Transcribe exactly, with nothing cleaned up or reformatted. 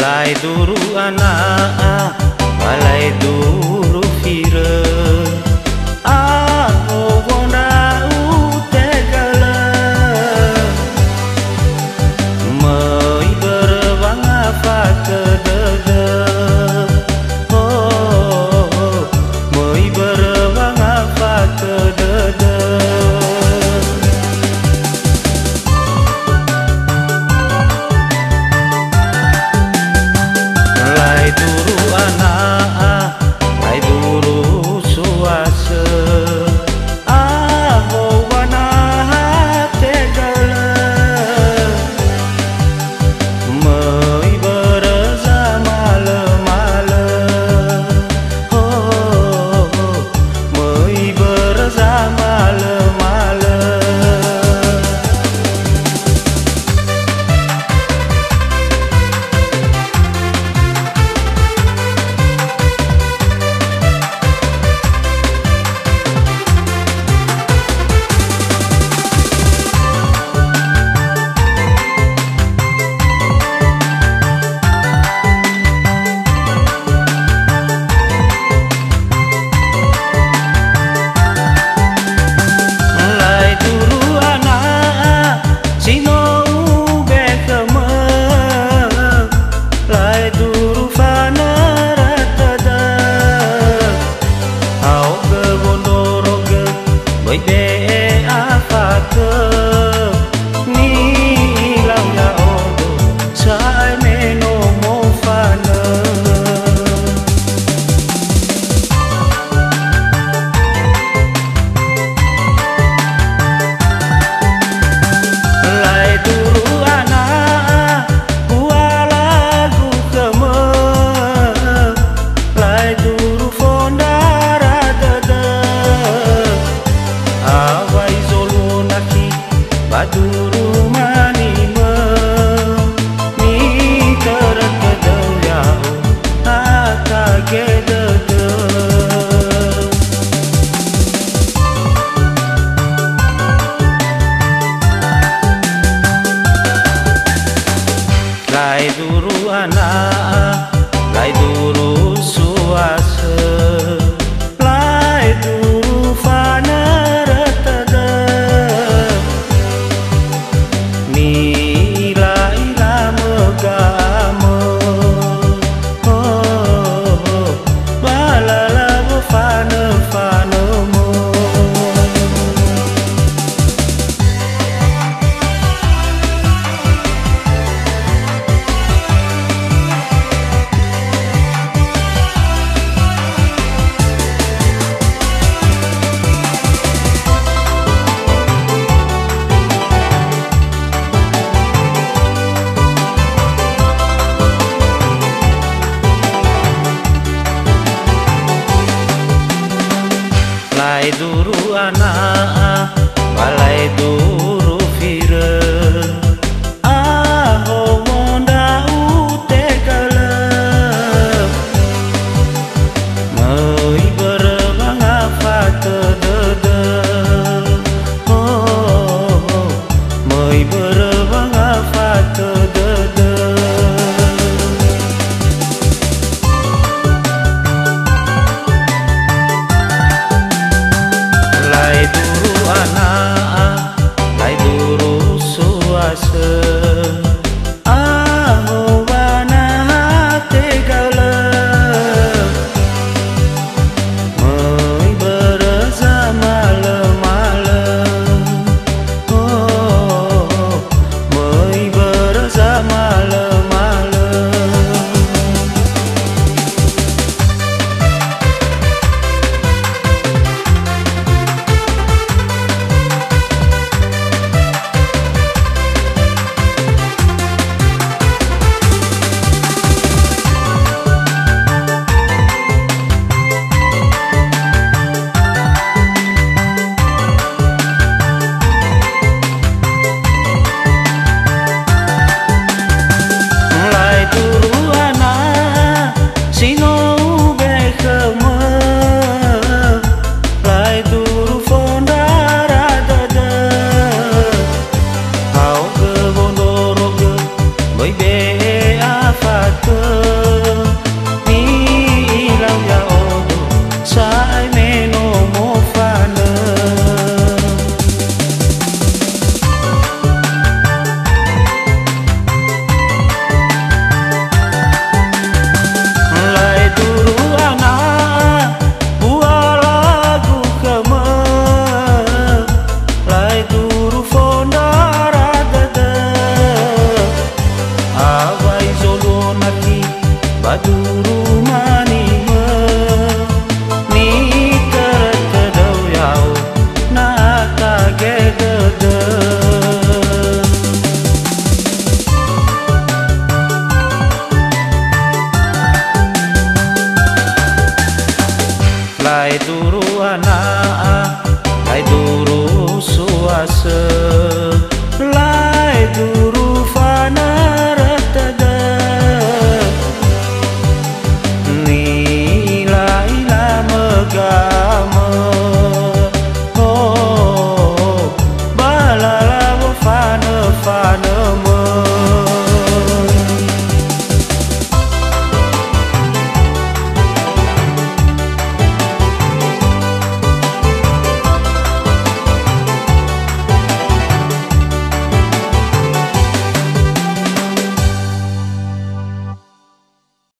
Laeduru ana'a, ba laeduru firö. Aho wondra'u tegalö. Möi börö wangafatö dödö. Oh, möi börö wangafatö dödö. Laeduru ana'a, laeduru suasö. Aho wanaha tegalö. Möi börö zamalö-malö. Ho, möi börö zamalö-malö. Laeduru ana'a si no ubekhömö, laeduru fanöra tödö. Haogö wondrorogö, böi be'e afatö, ni'ilau ya'odo, sa'ae me no mofanö. Laeduru ana'a, bualagu khömö, laeduru fondrara dödö. Awai zoluo nakhi ba duru manimö, mitörö tödöu ya'o, atage dödö. Laeduru ana'a, laeduru suasö, laeduru fanöra tödö. Ni'ila'ila mögamö, oh, oh, oh, ba lala wofanö-fanömö. Laeduru ana'a, ba laeduru firö. Aho wondra'u tegalö. Möi börö wangafatö dödö. Oh, oh, oh. Möi börö wangafatö dödö. Laeduru ana'a, Ba duru